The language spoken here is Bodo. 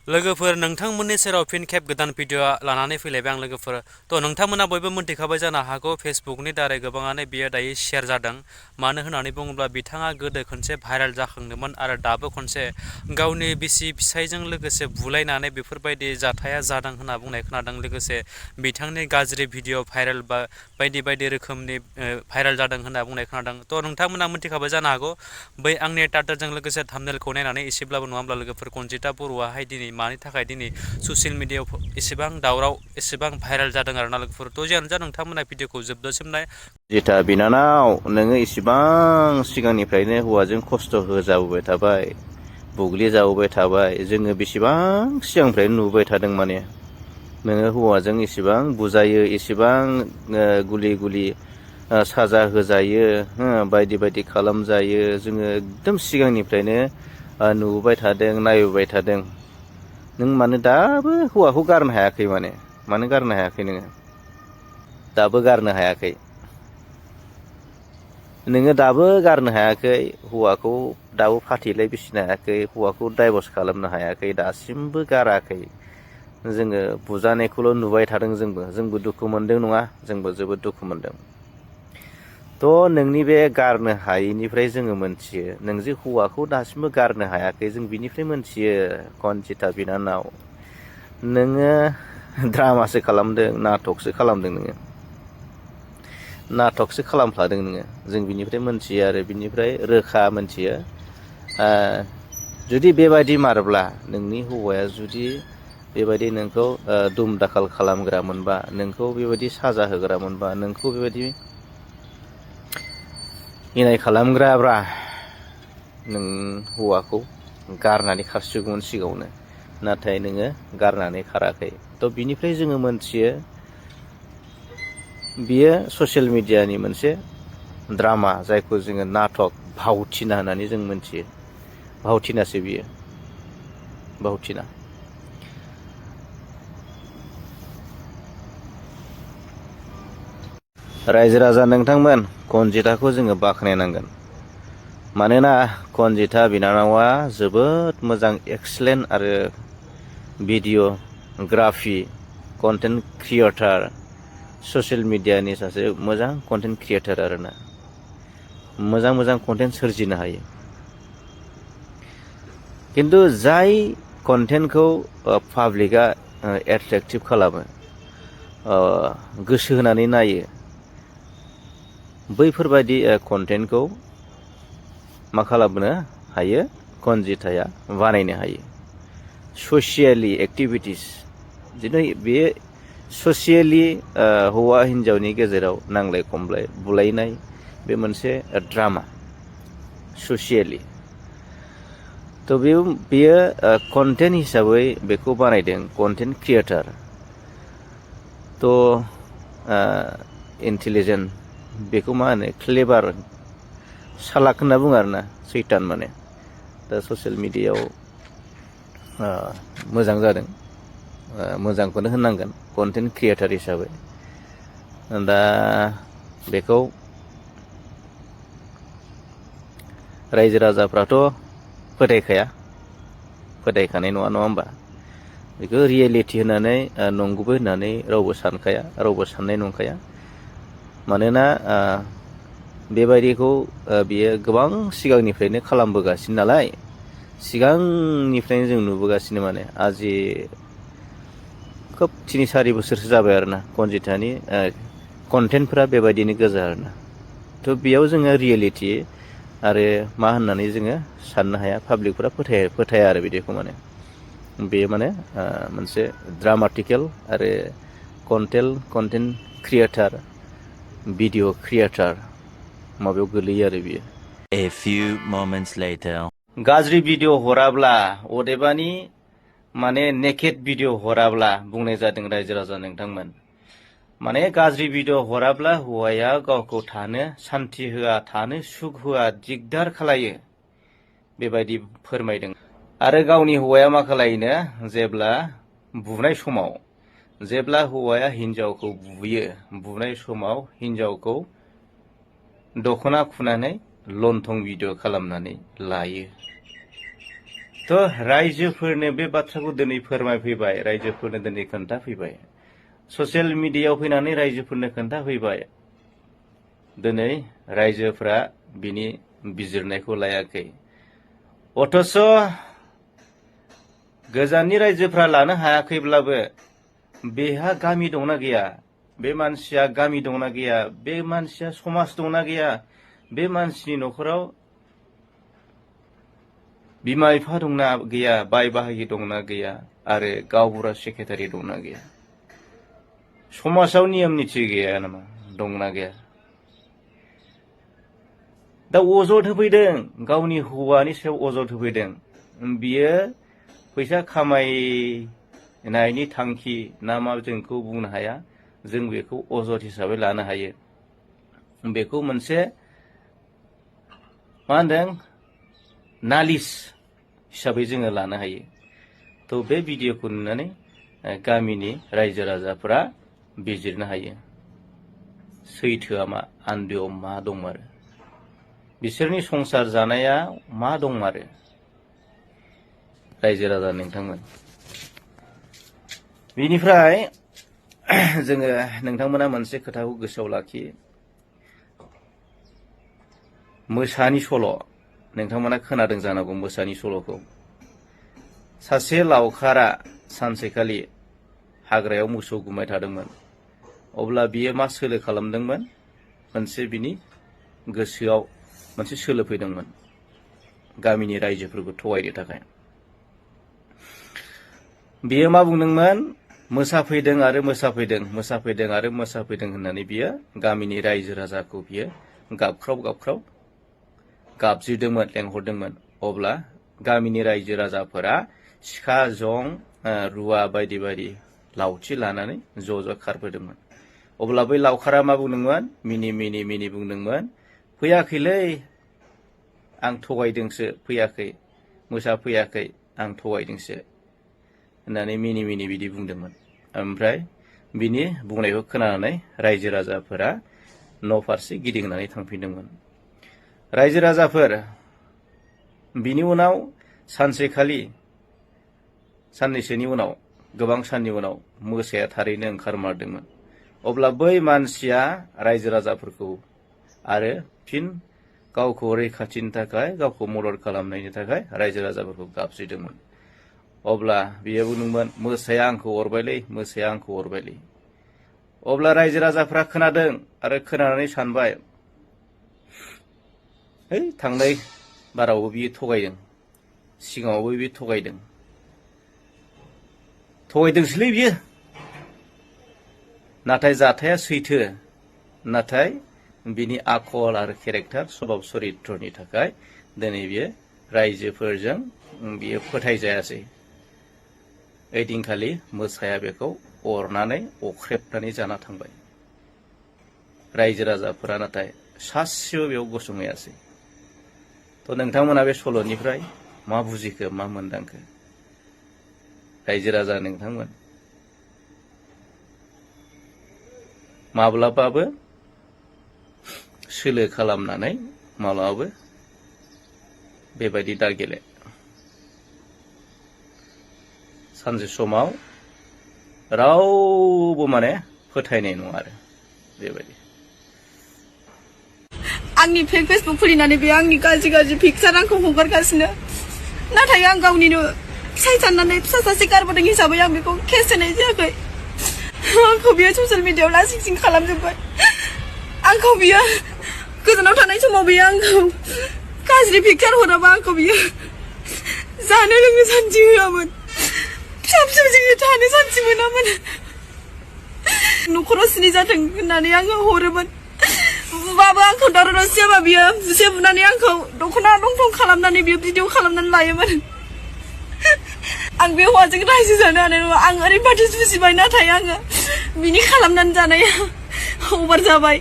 लोगोफोर नोंथांमोननि सेराव फिन खेब गोदान भिडिअ लानानै फैलायबाय आं लोगोफोर नोंथांमोना बयबो मोनथिखाबाय जानो हागौ फेसबुकनि दारै गोबाङानो बियो दायो शेयार जादों मानो होननानै बुङोब्ला बिथाङा गोदो खनसे भाइरेल जाखांदोंमोन आरो दाबो खनसे गावनि बिसि फिसायजों लोगोसे बुलायनानै बेफोरबायदि जाथाया जादों होनना बुंनाय खोनादों लोगोसे बिथांनि गाज्रि भिडिअ भाइरेल बा बायदि बायदि रोखोमनि भाइरेल जादों होनना बुंनाय खोनादों नोंथांमोना मोनथिखाबाय जानो हागौ बै आंनि टाइटेलजों लोगोसे थाम्बनेलखौ नायनानै एसेब्लाबो नङाब्ला लोगोफोर कनजिता बर'आहाय दिनै मानि थाखाय दिनै ससियेल मिडियाआव एसेबां दावराव एसेबां भाइरेल जादों आरोना लोगोफोर जियानो जा नोंथांमोना भिडिअखौ जोबजासिम नाय जिथा बिनानाव नोङो इसिबां सिगांनिफ्रायनो हौवाजों खस्थ' होजाबोबाय थाबाय बुग्लिजाबोबाय थाबाय जोङो बेसेबां सिगांनिफ्रायनो नुबोबाय थादों माने नोङो हौवाजों इसेबां बुजायो इसेबां गुलि गुलि साजा होजायो बायदि बायदि खालामजायो जोङो एकदम सिगांनिफ्रायनो नुबोबाय थादों नायबोबाय थादों नों मानो दाबो हौवाखौ गारनो हायाखै मानो गारनो हायाखै नोङो दाबो गारनो हायाखै नोङो दाबो गारनो हायाखै हौवाखौ दाबो फाथैलाय बिसिनो हायाखै हौवाखौ डाइभर्स खालामनो हायाखै दासिमबो गाराखै जोङो बुजानायखौल' नुबाय थादों जोंबो दुखु मोनदों नङा जोंबो जोबोद दुखु मोनदों नोंनि बे गारनो हायैनिफ्राय जोङो मोनथियो नों जे हौवाखौ दासिमबो गारनो हायाखै जों बिनिफ्राय मोनथियो कनजिता बिनानाव नोङो द्रामासो खालामदों नाटकसो खालामदों नोङो नाटकसो खालामफ्लादों नोङो जों बिनिफ्राय मोनथियो आरो बिनिफ्राय रोखा मोनथियो जुदि बेबायदि मारोब्ला नोंनि हौवाया जुदि बेबायदि नोंखौ दुम दाखाल खालामग्रा मोनबा नोंखौ बेबायदि साजा होग्रा मोनबा नोंखौ बेबायदि इनाय खालामग्राब्रा नों हौवाखौ गारनानै खारसिगौमोन सिगाङावनो नाथाय नोङो गारनानै खाराखै बिनिफ्राय जोङो मोनथियो बियो ससियेल मिडियानि मोनसे द्रामा जायखौ जोङो नाटक भावथिना होननानै जों मोनथियो भावथिनासो बियो भावथिना रायजो राजा नोंथांमोन कनजिताखौ जोङो बाख्नायनांगोन मानोना कनजिता बिनानावा जोबोद मोजां एक्सेलेन्ट आरो भिडिअ'ग्राफि कन्टेन्ट क्रियेटर ससियेल मिडियानि सासे मोजां कन्टेन्ट क्रियेटर आरोना मोजां मोजां कन्टेन्ट सोरजिनो हायो खिन्थु जाय कन्टेन्टखौ पाब्लिकआ एट्रेक्टिभ खालामो गोसो होनानै नायो बैफोरबायदि कन्टेन्टखौ मा खालामनो हायो कनजिताया बानायनो हायो ससियेलि एक्टिभिटिस दिनै बे ससियेलि हौवा हिन्जावनि गेजेराव नांलाय खमलाय बुलायनाय बे मोनसे ड्रामा ससियेलि बेयो कन्टेन्ट हिसाबै बेखौ बानायदों कन्टेन्ट क्रियेटर इन्टेलिजेन्ट बेखौ मा होनो क्लेभार सालाक होनना बुङो आरोना सैतान माने दा ससियेल मिडियायाव मोजां जादों मोजांखौनो होननांगोन कन्टेन्ट क्रियेटर हिसाबै दा बेखौ रायजो राजाफ्राथ' फोथायखानाय नङा होमबा बेखौ रियेलिटि होननानै नंगुबै होननानै रावबो सानखाया रावबो साननाय नंखाया मानोना बेबायदिखौ बियो गोबां सिगांनिफ्रायनो खालामबोगासिनो नालाय सिगांनिफ्रायनो जों नुबोगासिनो माने आजि खोब 3-4 बोसोरसो जाबाय आरोना कनजितानि कन्टेन्टफोरा बेबायदिनो गोजा आरोना बेयाव जोङो रियेलिटि आरो मा होननानै जोङो साननो हाया पाब्लिकफोरा फोथाया आरो बिदिखौ माने बेयो माने मोनसे ड्रामाटिकेल आरो कन्टेन्ट क्रियेटर भिडिअ क्रियेटर माबायाव गोलैयो आरो बियो A few moments later गाज्रि भिडिअ हराब्ला अदेबानि माने नेकेड भिडिअ हराब्ला बुंनाय जादों रायजो राजा नोंथांमोन माने गाज्रि भिडिअ हराब्ला हौवाया गावखौ थानो सान्थि होआ थानो सुख होआ दिगदार खालायो बेबायदि फोरमायदों आरो गावनि हौवाया मा खालायनो जेब्ला हौवाया हिन्जावखौ बुयो बुनाय समाव हिन्जावखौ दख'ना खुनानै लन्थं भिडिअ खालामनानै लायो थ' रायजोफोरनो बे बाथ्राखौ दिनै फोरमायफैबाय, रायजोफोरनो दिनै खोन्थाफैबाय, ससियेल मिडियायाव फैनानै रायजोफोरनो खोन्थाफैबाय। दिनै रायजोफ्रा बिनि बिजिरनायखौ लायाखै। अथ'स' गोजाननि रायजोफ्रा लानो हायाखैब्लाबो बेहा गामि दंना गैया, बे मानसिया गामि दंना गैया, बे मानसिया समाज दंना गैया, बे मानसिनि न'खराव बिमा बिफा दंना गैया, बाय बाहागि दंना गैया, आरो गावबुरा सेक्रेटारि दंना गैया, समाजाव नियम निथि गैया नामा, दंना गैया? दा अजद होफैदों, गावनि हौवानि सायाव अजद होफैदों। बियो फैसा खामायनायनि थांखि ना मा जोंखौ बुंनो हाया, जों बेखौ अजद हिसाबै लानो हायो। बेखौ मोनसे मा होनदों नालिस हिसाबै जोङो लानो हायो। थ' बे भिडिअखौ नुनानै गामिनि रायजो राजाफोरा बिजिरनो हायो सैथोआ मा, आन्दोआव मा दंमारो, बिसोरनि संसार जानाया मा दंमारो। रायजो राजा नोंथांमोन, बिनिफ्राय जोङो नोंथांमोना मोनसे खोथाखौ गोसोआव लाखि, मोसानि सल' नोंथांमोना खोनादों जानांगौ। मोसानि सल'खौ सासे लावखारा सानसेखालि हाग्रायाव मोसौ गुमबाय थादोंमोन। अब्ला बियो मा सोलो खालामदोंमोन, मोनसे बिनि गोसोआव मोनसे सोलो फैदोंमोन गामिनि रायजोफोरखौ थगायनो थाखाय। बियो मा बुंदोंमोन, मोसाफैदों आरो मोसाफैदों, मोसाफैदों आरो मोसाफैदों होननानै बियो गामिनि रायजो राजाखौ बियो गाबख्राव गाबख्राव गाबज्रिदोंमोन, लेंहरदोंमोन। अब्ला गामिनि रायजो राजाफोरा सिखा, जं, रुवा बायदि बायदि लावथि लानानै ज' ज' खारबोदोंमोन। अब्ला बै लावखारा मा बुंदोंमोन, मिनि मिनि मिनि बुंदोंमोन, फैयाखैलै, आं थगायदोंसो, फैयाखै, मोसा फैयाखै, आं थगायदोंसो होननानै मिनि मिनि बिदि बुंदोंमोन। ओमफ्राय बिनि बुंनायखौ खोनानानै रायजो राजाफोरा न' फारसे गिदिंनानै थांफिनदोंमोन। रायजो राजाफोर, बिनि उनाव सानसेखालि, साननैसोनि उनाव, गोबां साननि उनाव मोसाया थारैनो ओंखारमारदोंमोन। अब्ला बै मानसिया रायजो राजाफोरखौ आरो फिन गावखौ रैखाथिनि थाखाय, गावखौ मदद खालामनायनि थाखाय रायजो राजाफोरखौ गाबज्रिदोंमोन। अब्ला बियो बुंदोंमोन, मोसाया आंखौ अरबायलै, मोसाया आंखौ अरबायलै। अब्ला रायजो राजाफ्रा खोनादों आरो खोनानानै सानबाय, है थांनाय बारावबो बियो थगायदों, सिगाङावबो बियो थगायदोंसोलै बियो, नाथाय जाथाया सैथो, नाथाय बिनि आखल आरो केरेक्टार, सभाब चरित्रनि थाखाय दिनै बियो रायजोफोरजों बियो फोथायजायासै। ओइदिनखालि मोसाया बेखौ अरनानै अख्रेबनानै जाना थांबाय। रायजो राजाफोरा नाथाय सासेबो बेयाव गसंहैयासै। थ' नोंथांमोना बे सल'निफ्राय मा बुजिखो, मा मोनदांखो? रायजो राजा नोंथांमोन, माब्लाबाबो सोलो खालामनानै माब्लाबाबो बेबायदि दागेले। सानसे समाव रावबो माने फोथायनाय नङा आरो बेबायदि। आंनि फेक फेसबुक खुलिनानै बे आंनि गाज्रि गाज्रि पिक्सार आंखौ हगारगासिनो, नाथाय आं गावनिनो फिसाय साननानै फिसा सासे गारबोदों हिसाबै आं बेखौ केस होनाय जायाखै। आंखौ बियो ससियेल मिडियायाव लासिं सिं खालामजोब्बाय। आंखौ बियो गोजानाव थानाय समाव बियो आंखौ गाज्रि पिक्सार हराबा आंखौ बियो जानो लोंनो सान्थि होआमोन, फिसा फिसौजों थानो सान्थि मोनामोन। न'खराव सिनि जाथों होननानै आङो हरोमोन। बुबाबो आंखौ दावराव दावसि जाबा बियो बुसे बुनानै आंखौ दख'ना लंथं खालामनानै बियो भिडिअ खालामनानै लायोमोन। आं बे हौवाजों रायजो जानो हानाय नङा, आं ओरैबादि जुजिबाय, नाथाय आङो बिनि खालामनानै जानाया अभार जाबाय।